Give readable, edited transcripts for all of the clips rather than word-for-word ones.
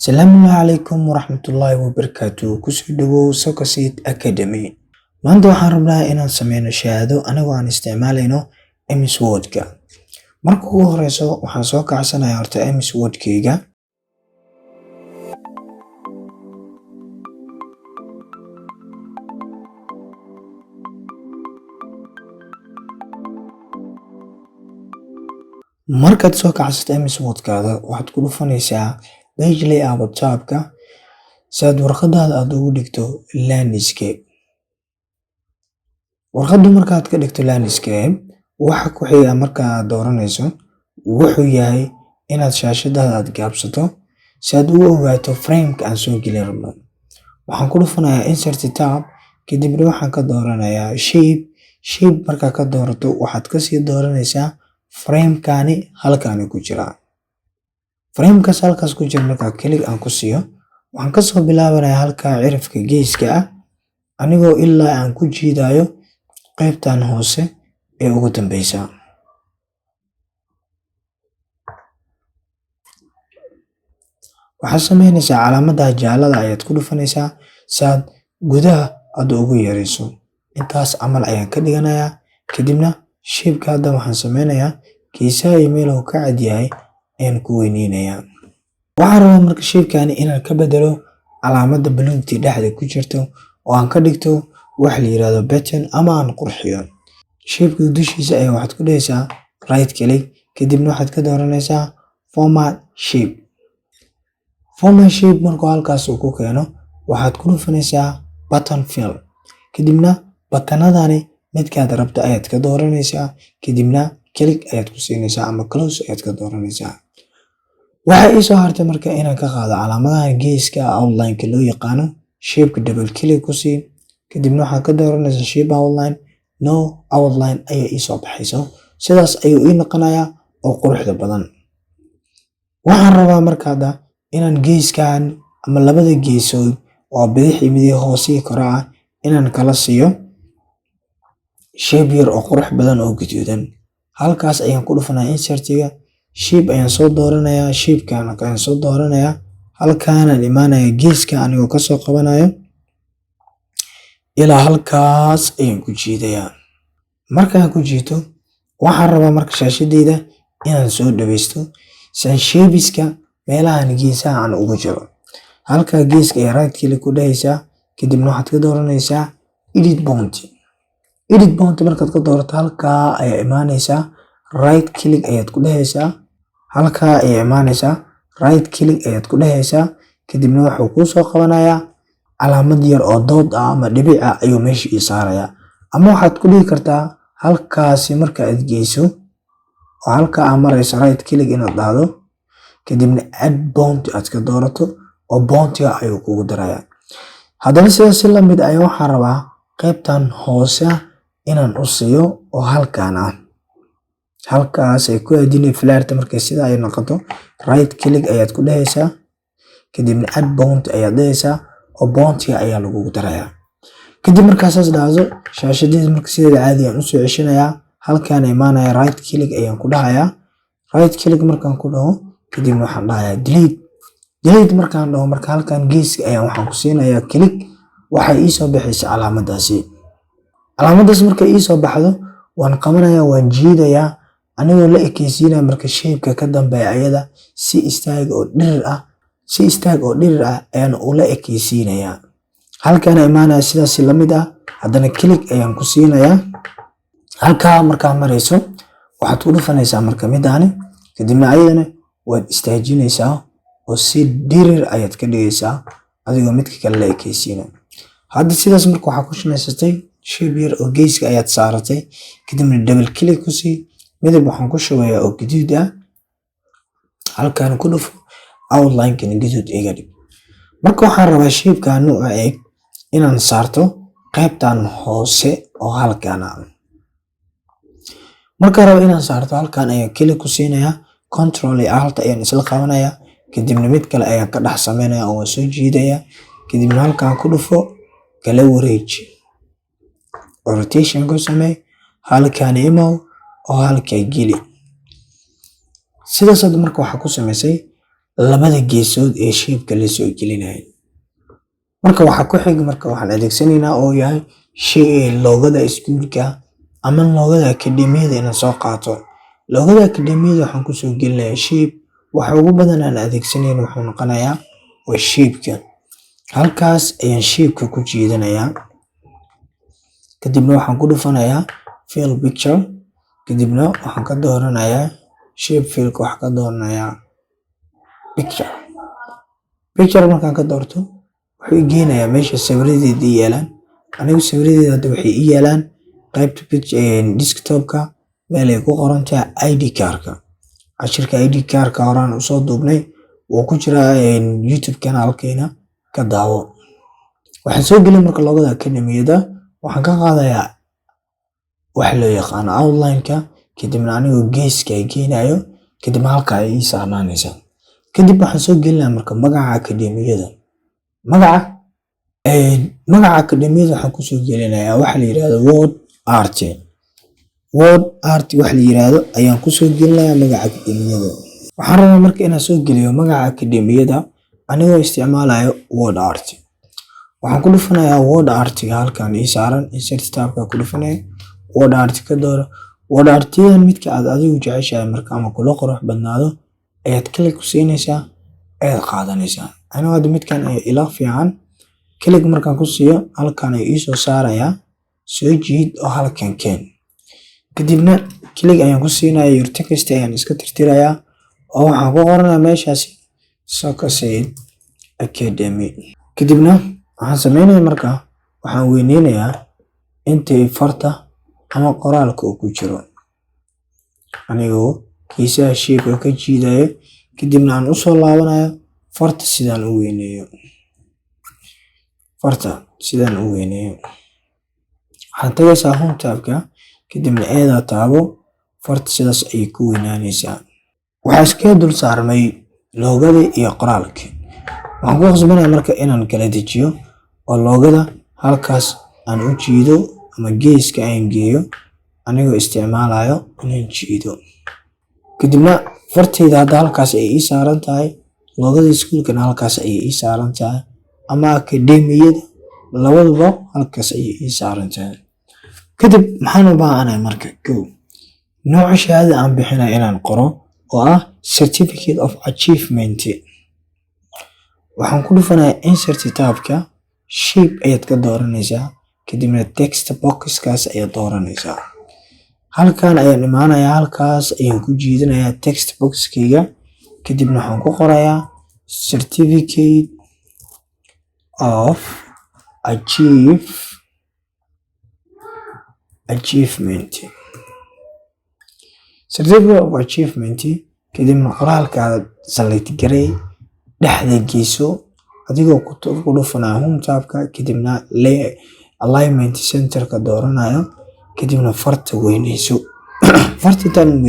Asalaamu calaykum waraxmatullaahi wabarakaatuh. Kusoo dhawow Socosit Academy. Maanta waxaan rabnaa inaan sameyno shahaado anagoo aan isticmaalayno MS Word-ka. Marka ugu horeyso waxaan soo kacsanayaa horta MS Word-kayga. Markaad soo kacsato MS Word-kaada, waxaad ku dhufanaysaa page layout tab-ka si aad warqadaada aad ugu dhigto landscape. Warqadda markaad ka dhigto landscape, waxa ku xiga marka aad dooranayso wuxuu yahay inaad shaashadaada aad gaabsato si aad u ogaato frame-ka aan soo gelin rabno. Waxaan ku dhufanayaa insert tab, kadibna waxaan ka dooranayaa shape. Shape markaa ka doorato, waxaad kasii dooranaysaa frame-kani halkaani ku jira. Frame-kaas halkaas ku jira markaa click aan ku siiyo, waxaan kasoo bilaabanayaa halkaa cirifka geeska ah anigoo ilaa aan ku jiidayo qaybtan hoose ee ugu dambeysa. Waxaad sameynaysaa calaamada jaalada ayaad ku dhufanaysaa si aad gudaha aad ugu yareyso. Intaas camal ayaan ka dhiganayaa. Kadibna shape-ka hadda waxaan sameynayaa geesaha iyo meel uu ka cad yahay ayaan ku weyneynayaa. Waxaan rabaa marka shape-kani inaan ka bedelo calaamadda buluugtii dhexda ku jirto oo aan ka dhigto wax la yiraahdo pattern ama aan qurxiyo. Shape-ka dushiisa ayaa waxaad ku dhahaysaa right click, kadibna waxaad ka dooranaysaa format shape. Format shape markuu halkaas uu ku keeno, waxaad ku dhufanaysaa pattern fill. Kadibna pattern-adani midkaad rabto ayaad ka dooranaysaa, kadibna click ayaad ku siinaysaa ama close ayaad ka dooranaysaa. Waxaa ii soo hartay marka inaan ka qaado calaamadaha geeska outline-ka loo yaqaano. Shape-ka double click ku sii, kadibna waxaad ka dooranaysaa shape outline. No outline ayaa ii soo baxayso. Sidaas ayuu ii noqonayaa oo quruxda badan. Waxaan rabaa marka hadda inaan geeskan ama labada geesood oo bidix iyo midig, hoose iyo kore ah, inaan kala siiyo shape yar oo qurux badan oo gaduudan. Halkaas ayaan ku dhufanayaa insert-iga, shape ayaan soo dooranayaa, shape-kan ayaan soo dooranayaa. Halkaanaan imaanayaa, geeska anigoo kasoo qabanayo ilaa halkaas ayaan ku jiidayaa. Markaan ku jiito, waxaan rabaa marka shaashadeyda inaan soo dhaweysto si aan shapes-ka meelahan geesaha aan ugu jiro. Halkaa geeska ayaa right click ku dhahaysaa, kadibna waxaad ka dooranaysaa edit point. Edit point markaad ka doorato, halkaa ayaa imaanaysaa, right click ayaad ku dhahaysaa. Halkaa ayaa imaanaysaa, right click ayaad ku dhahaysaa, kadibna wuxuu kuu soo qabanayaa calaamad yar oo dot ah ama dhibic ah ayuu meesha ii saarayaa. Ama waxaad ku dhihi kartaa halkaasi marka aad geyso oo halkaa aad marayso, right click inaad dhahdo, kadibna add point aad ka doorato oo point-iga ayuu kugu darayaa. Haddana sidaas si lamid ah ayaa waxaan rabaa qaybtan hoose inaan u siiyo oo halkaan ah. Halkaas ay ku aadinay flaarta markay sidaa ay noqoto, right click ayaad ku dhahaysaa, kadibna add point ayaad dhahaysaa oo point-iga ayaa lagugu darayaa. Kadib markaa saas dhahdo, shaashadeeda marka sideeda caadi ayaan usoo ceshanayaa. Halkaan imaanaya, right click ayaan ku dhahayaa. Right click markaan ku dhaho, kadibna waxaan dhahayaa delete. Delete markaan dhaho, marka halkaan geeska ayaan waxaan ku siinayaa click, waxay ii soo baxaysaa calaamadaasi. Calaamadaas markay ii soo baxdo, waan qabanayaa, waan jiidayaa anigoo la ekeysiinaya marka shape-ka ka dambeeya ayada si istaag oo dhirir ah, si istaag oo dhirir ah ayaan ula ekeysiinayaa. Halkaan imaanaya, sidaas la mid ah haddana click ayaan ku siinayaa. Halkaa markaa marayso, waxaad ku dhufanaysaa marka midaani, kadibna ayadana waad istaajinaysaa oo si dhirir ayaad ka dhigaysaa adigoo midka kale la ekeysiinaya. Hadda sidaas marka waxaa ku samaysatay shape yar oo geeska ayaad saaratay, kadibna double click ku sii. Midab waxaan ku shubayaa oo gaduud ah. Halkaan ku dhufo, outline-kana gaduud iga dhig. Marka waxaan rabaa shape-kan nooca eg inaan saarto qaybtan hoose oo halkaan ah. Markaan rabo inaan saarto, halkaan ayaan click ku siinayaa, control iyo alt ayaan isla qabanayaa, kadibna mid kale ayaan ka dhex sameynayaa oo waan soo jiidayaa, kadibna halkaan ku dhufo, kala wareeji, rotation ku samee, halkaan imow oo halkaa geli. Sidaas hadda marka waxaa ku samaysay Labada geesood ee shape-ka la soo gelinayo. Marka waxaa ku xig, marka waxaan adeegsanaynaa oo yahay shay logo-da iskuulka ama logo-da akademiyada inaan soo qaato. Logo-da akademiyada waxaan kusoo gelinayaa shape. Waxa ugu badan aan adeegsanayno wuxuu noqonayaa waa shape-ka. Halkaas ayaan shape-ka ku jiidanayaa. Kadibna waxaan ku dhufanayaa fill picture. Kadibna waxaan ka dooranayaa shape fill-ka, waxaan ka dooranayaa picture. Picture markaan ka doorto, wuxuu i geenayaa meesha sawiradeeda ii yaalaan. Anigu sawiradeeda hadda waxay ii yaalaan qaybta desktop-ka, meel ay ku qoran tahay ID card-ka. Cashirka ID card-ka horaan usoo duubnay, wuu ku jiraa YouTube channel-keena, ka daawo. Waxaan soo gelin marka logo-da akademiyada. Waxaan ka qaadayaa waxa loo yaqaano outline-ka, kadibna anigoo geeska geenayo, kadibna halka ay ii saarnaanaysaa. Kadib waxaan soo gelinayaa marka magaca akademiyada. Magaca akademiyada waxaan kusoo gelinayaa waxa la yiraahdo word art. Word art waxa la yiraahdo ayaan kusoo gelinayaa magaca akademiyada. Waxaan rabaa marka inaan soo geliyo magaca akademiyada anigoo isticmaalayo word art. Waxaan ku dhufanayaa word art-ga halkan ii saaran, insert tab-ka ku dhufanaya, word art ka dooro. Word art-yadan midka aad adigu jeceshahay marka ama kula qurux badnaado ayaad click ku siinaysaa, ayaad qaadanaysaa. Anigu hadda midkan ayaa ila fiican. Click markaan ku siiyo, halkan ayuu ii soo saarayaa. Soo jiid oo halkan keen. Kadibna click ayaan ku siinayaa, your text ayaan iska tirtirayaa oo waxaan ku qoranayaa meeshaasi Soccer Academy. Kadibna waxaan sameynayaa marka waxaan weyneynayaa intay farta ama qoraalka uu ku jiro, anigoo geesaha shape ka jiidayo, kadibna aan usoo laabanayo farta sidaan u weyneeyo. Farta sidaan u weyneeyo, waxaad tagaysaa home tab-ka, kadibna eedaa taabo, farta sidaas ayay ku weynaanaysaa. Waxaa iskaga dul saarmay logo-dii iyo qoraalkii. Waxaan ku khasbanayaa marka inaan kala dejiyo oo logo-da halkaas aan u jiido ama geeska aan geeyo, anigoo isticmaalayo inaan jiido. Kadibna fartayda hadda halkaas ay ii saaran tahay, logo-da iskuulkana halkaas ayay ii saaran tahay, ama akademiyada, labaduba halkaas ayay ii saaran tahay. Kadib maxaan u baahanahay marka? Kow, nooca shahaadada aan bixinayo inaan qoro oo ah certificate of achievement. Waxaan ku dhufanayaa insert tab-ka, shape ayaad ka dooranaysaa, kadibna text boxkaas ayaad dooranaysaa. Halkan ayaan imaanayaa, halkaas ayaan ku jiidanayaa text boxkayga, kadibna waxaan ku qorayaa certificate of achievement. Certificate of achievement. Kadibna qoraalkaada select garey, dhexda geyso, adigoo ku dhufanaya home tab-ka, kadibna alignment center-ka dooranayo, kadibna farta weyneyso. Farta intaan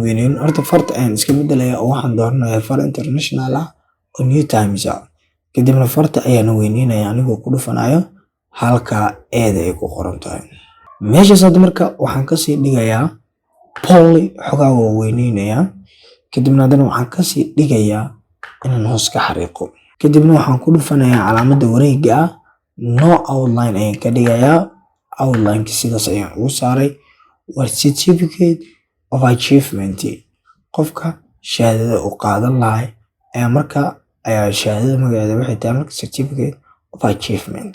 weyneynin, horta farta ayaan iska bedelayaa oo waxaan dooranayaa far international ah oo New Times ah. Kadibna farta ayaan weyneynaya anigoo ku dhufanayo halka eeda ay ku qoran tahay meeshaas. Hadda marka waxaan kasii dhigayaa bold, xogaa waa weyneynayaa. Kadibna haddana waxaan kasii dhigayaa inaan hoos ka xariiqo. Kadibna waxaan ku dhufanayaa calaamadda wareegga ah, no outline ayaan ka dhigayaa. Outline-ka sidaas ayaan ugu saaray. Waa certificate of achievement. Qofka shahaadada uu qaadan lahay ayaa marka ayaa shahaadada magaceeda waxay tahay marka certificate of achievement.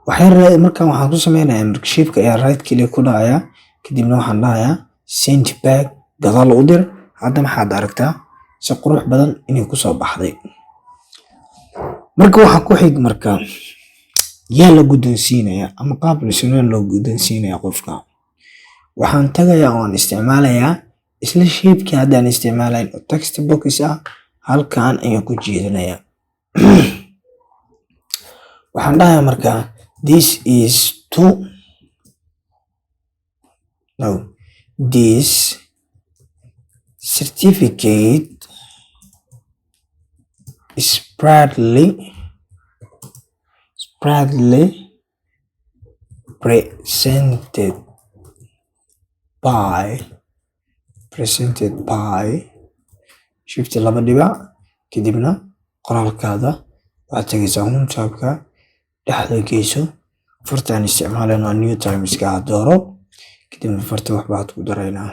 Waxyar markan waxaan ku sameynayaa marka shape-ka ayaa right click ku dhacayaa, kadibna waxaan dhahayaa send back, gadaal u dir. Hadda maxaad aragtaa? Si qurux badan inay kusoo baxday. Marka waxaa ku xig marka, yaa la guddoonsiinaya ama qaab dhismeed loo guddoonsiinaya qofka? Waxaan tagayaa oo aan isticmaalayaa isla shape-kii haddaan isticmaalayn oo text box ah. Halkan ayaan ku jiidanayaa. Waxaan dhahayaa marka this is to, no, this certificate is proudly presented by, presented by, shift laba dhibic, kadibna qoraalkaada waxaad tegaysaa home tabka, dhexda geyso. Fartaan isticmaalayno waa New Timeska, dooro, kadibna farta waxbaad ku daraynaa.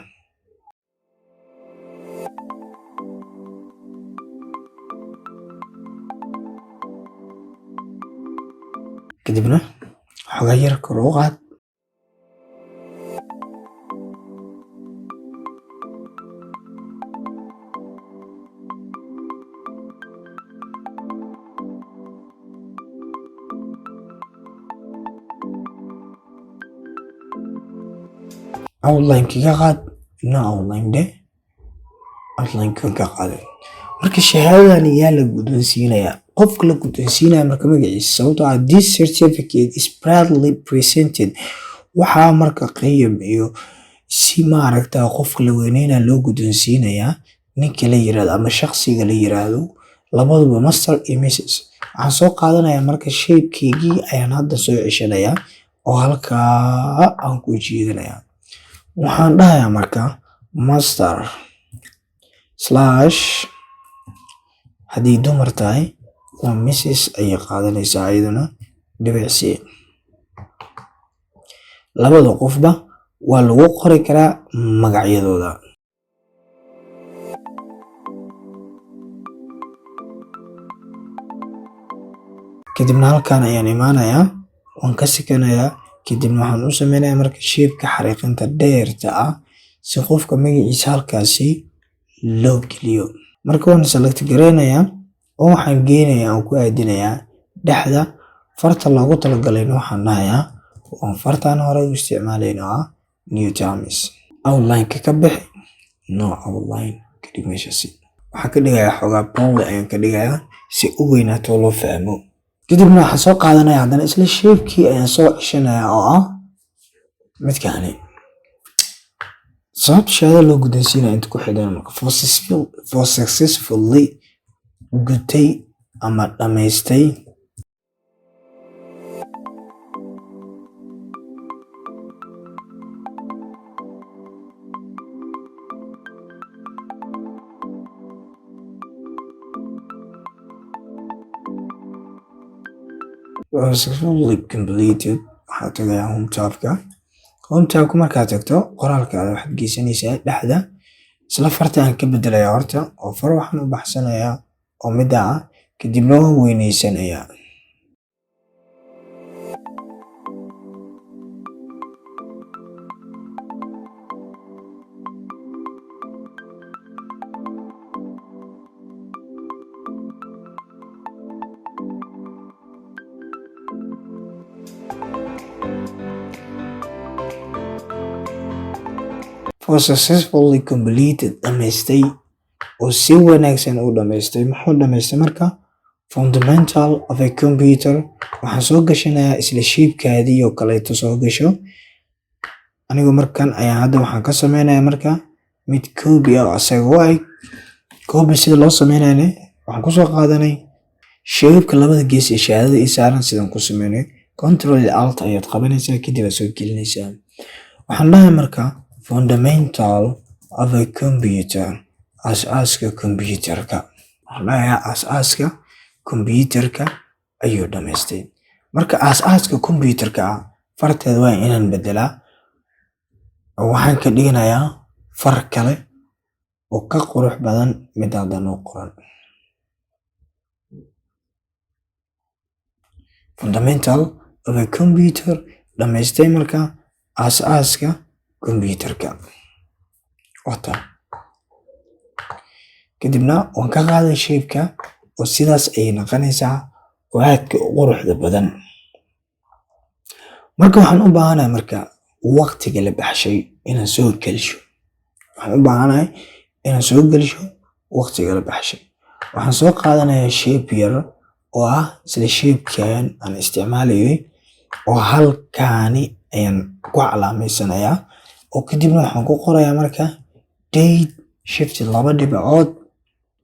Kadibna xogaa yar kor u qaad. Outline kaga qaad, no outline dheh, outline ka qaaday. Marka shahaadadan yaa la guddoonsiinayaa? Qofka la guddoonsiinaya marka magaciisa, sababtoo ah this certificate is proudly presented, waxaa marka qiyam iyo si maaragta qofka la weyneyna loo guddoonsiinayaa ninka la yiraahdo ama shakhsiga la yiraahdo, labaduba Master iyo Mrs. Waxaan soo qaadanayaa marka shapekeygii ayaan hadda soo ceshanayaa oo halkaa aan ku jiidanayaa. Waxaan dhahayaa marka Master slash, haddii dumar tahay waa Mrs ayay qaadanaysaa iyaduna, dhibicsi. Labada qofba waa lagu qori karaa magacyadooda. Kadibna halkan ayaan imaanayaa, waan ka sikanayaa, kadibna waxaan u sameynayaa marka shapeka xariiqinta dheerta ah si qofka magaciisa halkaasi loo geliyo. Marka waan select gareynayaa oo waxaan geynayaa, aan ku aadinayaa dhexda. Farta loogu talagalayna waxaan dhahayaa waan fartaan hore u isticmaalayno ah New Times. Outline-ka ka bixi, no outline ka dhig meeshaasi. Waxaan ka dhigayaa xoogaa bold ayaan ka dhigayaa si u weynaato loo fahmo. Kadibna waxaan soo qaadanaya haddana isla shapekii ayaan soo ceshanayaa oo ah midkaani. Sababta shahaado loo guddoonsiinaya inta ku xidhan marka for successfully gutay ama dhamaystay successfully completed. Waxaad tagayaa home tabka. Home tabka markaad tagto, qoraalkaada waxaad geysanaysaa dhexda. Isla farta aan ka bedelayaa horta oo far waxaan u baxsanayaa oo midda ah, kadibna waan weyneysanayaa. For successfully completed, dhamaystay oo si wanaagsan u dhamaystay. Muxuu dhamaystay marka? Fundamental of a computer. Waxaan soo gashanayaa isla shapekaadii oo kaleeto soo gasho. Anigu markan ayaan hadda waxaan ka sameynayaa marka mid copy ah oo asaga u eg. Copy sida loo sameynayna, waxaan kusoo qaadanay shapeka labada gees ee shahaadada ii saaran sidaan ku sameynay. Control iyo Alt ayaad qabanaysaa, kadib aad soo gelinaysaa. Waxaan dhahay marka fundamental of a computer, aas-aaska computerka. Waxaan dhahayaa aas-aaska computerka ayuu dhamaystay. Marka aas-aaska computerka ah farteeda waa inaan bedelaa oo waxaan ka dhiganayaa far kale oo ka qurux badan mid hadda noo qoran. Fundamental of a computer, dhamaystay marka aas-aaska computerka wata. Kadibna waan ka qaaday shapeka oo sidaas ayay noqonaysaa oo aadka u quruxda badan. Marka waxaan u baahanahay marka waqtiga la baxshay inaan soo gelsho. Waxaan u baahanahay inaan soo gelsho waqtiga la baxshay. Waxaan soo qaadanayaa shape yar oo ah isla shapekan aan isticmaalayay oo halkaani ayaan ku calaameysanayaa oo kadibna waxaan ku qorayaa marka date, shift laba dhibcood,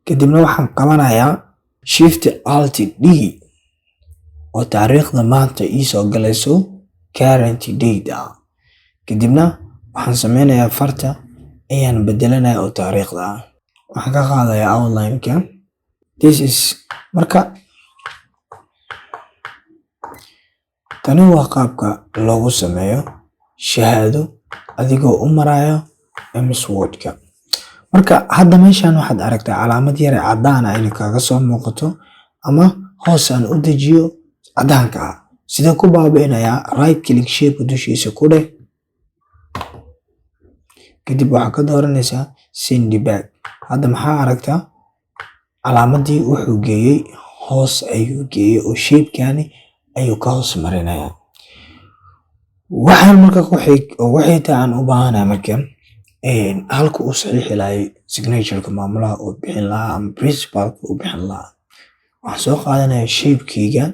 kadibna waxaan qabanayaa Shift Alt D oo taariikhda maanta ii soo galayso, current date ah. Kadibna Waxaan sameynayaa farta ayaan bedelanayaa oo taariikhda ah. Waxaan ka qaadayaa outline-ka. This is marka tani waa qaabka loogu sameeyo shahaado adigoo u marayo MS Word-ka. Marka hadda meeshan waxaad aragtaa calaamad yar ee caddaan ah inay kaaga soo muuqato, ama hoos aan u dejiyo caddaanka ah. Sidee ku baabi'inayaa? Right click shape dushiisa ku dheh. Kadib waxaad ka dooranaysaa send back. Hadda maxaa aragtaa? Calaamadii wuxuu geeyey hoos ayuu geeyey oo shape-kani ayuu ka hoos marinayaa. Waxaan marka ku xig oo waxay tahay aan u baahanahay marka halka uu saxiixi lahay signature-ka maamulaha uu bixin lahaa ama principal-ka uu bixin lahaa. Waxaan soo qaadanayaa shape-keyga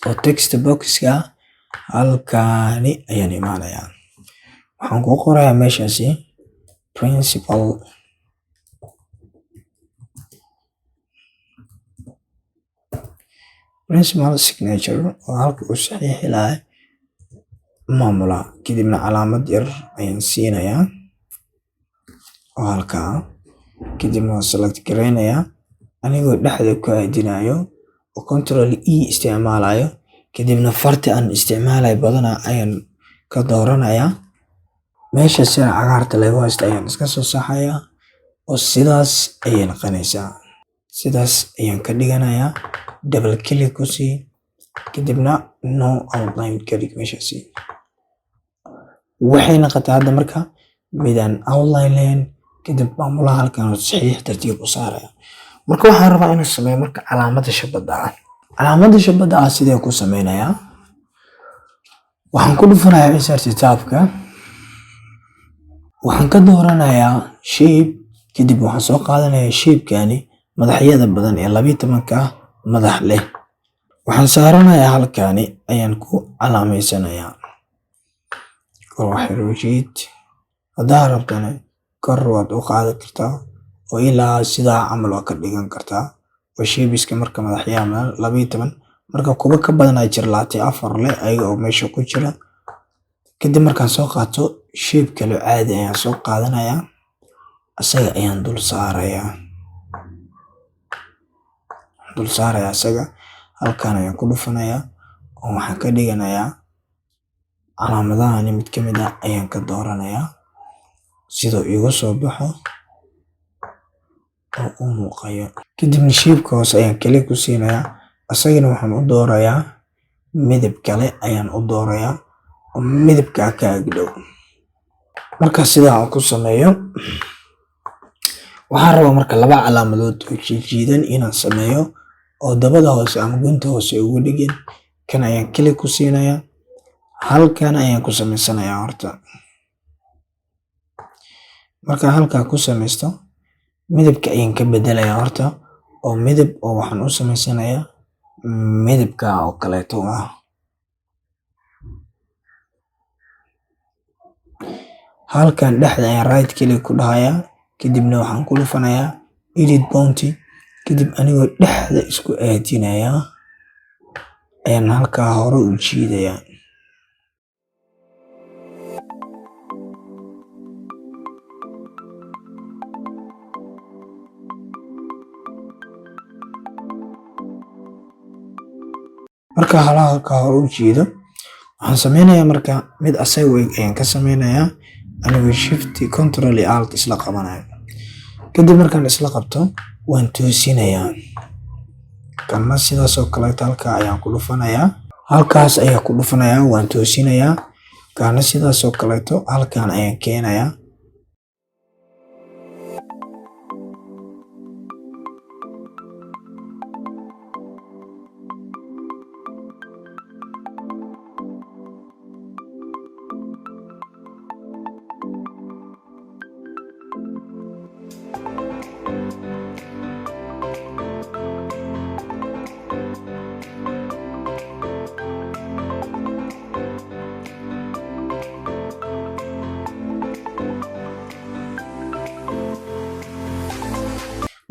oo text box-ka ah. Halkaani ayaan imaanayaa. Waxaan ku qorayaa meeshaasi principal. Principal signature oo halka uu saxiixi lahay maamulaha. Kadibna calaamad yar ayaan siinayaa oo halkaa. Kadibna waan select gareynayaa anigoo dhexda ku aadinayo oo Control E isticmaalayo. Kadibna farta aan isticmaalayo badanaa ayaan ka dooranayaa. Meesha sida cagaarta lagu haysto ayaan iska soo saxayaa oo sidaas ayay noqonaysaa. Sidaas ayaan ka dhiganayaa. Double click ku sii. Kadibna no outline ka dhig meeshaasi. Waxay noqotay hadda marka mid aan outline lahayn. Kadib maamulaha halkan saxiix tartiib u saaraya. Marka waxaan rabaa inaan sameeyo marka calaamadda shabadda ah. Calaamadda shabadda ah sidee ku sameynayaa? Waxaan ku dhufanayaa insert tab-ka. Waxaan ka dooranayaa shape. Kadib waxaan soo qaadanayaa shape-kani madaxyada badan ee 12-ka madax leh. Waxaan saaranayaa halkani ayaan ku calaameysanayaa. Kor wax yar u jiid. Haddaa rabtana kor waad u qaadi kartaa oo ilaa sidaa camal waa ka dhigan kartaa. Oo shapes-ka marka madaxyaha 12 marka kuwa ka badan ay jira 24 leh ayaga oo meesha ku jira. Kadib markaan soo qaato shape kale caadi ayaan soo qaadanayaa. Asaga ayaan dul saarayaa. Dul saarayaa asaga. Halkaan ayaan ku dhufanayaa oo waxaan ka dhiganayaa calaamadahani mid ka mid ah ayaan ka dooranayaa sidoo iigu soo baxo oo u muuqayo. Kadibna shape-ka hoose ayaan click ku siinayaa. Asagana waxaan u doorayaa midab kale ayaan u doorayaa oo midabka ka ag dhow. Marka sidaa aan ku sameeyo, waxaan rabaa marka laba calaamadood oo jiijiidan inaan sameeyo oo dabada hoose ama gunta hoose ugu dhigin. Kan ayaan click ku siinayaa. Halkan ayaan ku sameysanayaa horta. Marka halkaa ku sameysto, midabka ayaan ka bedelayaa horta oo midab oo waxaan u sameysanayaa midabka oo kaleeto ah. Halkan dhexda ayaan right click ku dhahayaa. Kadibna waxaan ku dhufanayaa edit point. Kadib anigoo dhexda isku aadinaya ayaan halkaa hore u jiidayaa. Marka halkaa hore u jiido, waxaan sameynayaa marka mid asaga u eg ayaan ka sameynayaa anigoo shift, control iyo alt isla qabanayo. Kadib markaan isla qabto, waan toosinayaa. Kana sidaas oo kaleeto halkaa ayaan ku dhufanayaa. Halkaas ayaan ku dhufanayaa, waan toosinayaa. Kana sidaas oo kaleeto halkaan ayaan keenayaa.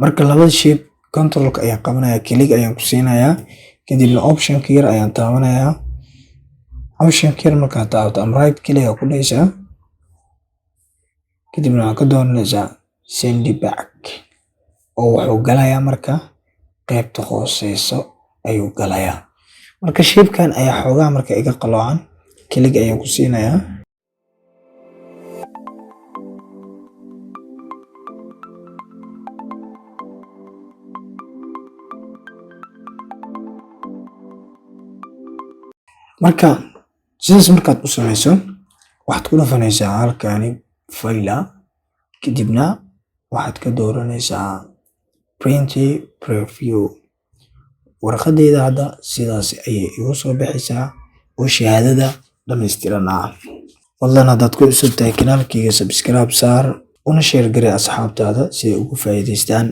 Marka labada shape control-ka ayaan qabanayaa, click ayaan ku siinayaa. Kadibna option-ka yar ayaan taabanayaa. Option-ka yar markaad taabato ama right click ayaa ku dhahaysaa. Kadibna waxaad ka dooranaysaa send back, oo wuxuu galayaa marka qaybta hooseyso ayuu galayaa. Marka shape-kan ayaa xoogaa marka iga qaloocan, click ayaan ku siinayaa. Marka sidaas markaad u sameyso, waxaad ku dhufanaysaa halkani file, kadibna waxaad ka dooranaysaa print preview. Warqadeyda hadda sidaas ayay igu soo baxaysaa oo shahaadada dhammaystiran ah. Fadlan haddaad ku cusub tahay kanaalkayga, subscribe saar, una share garee asxaabtaada si ay ugu faa'iidaystaan.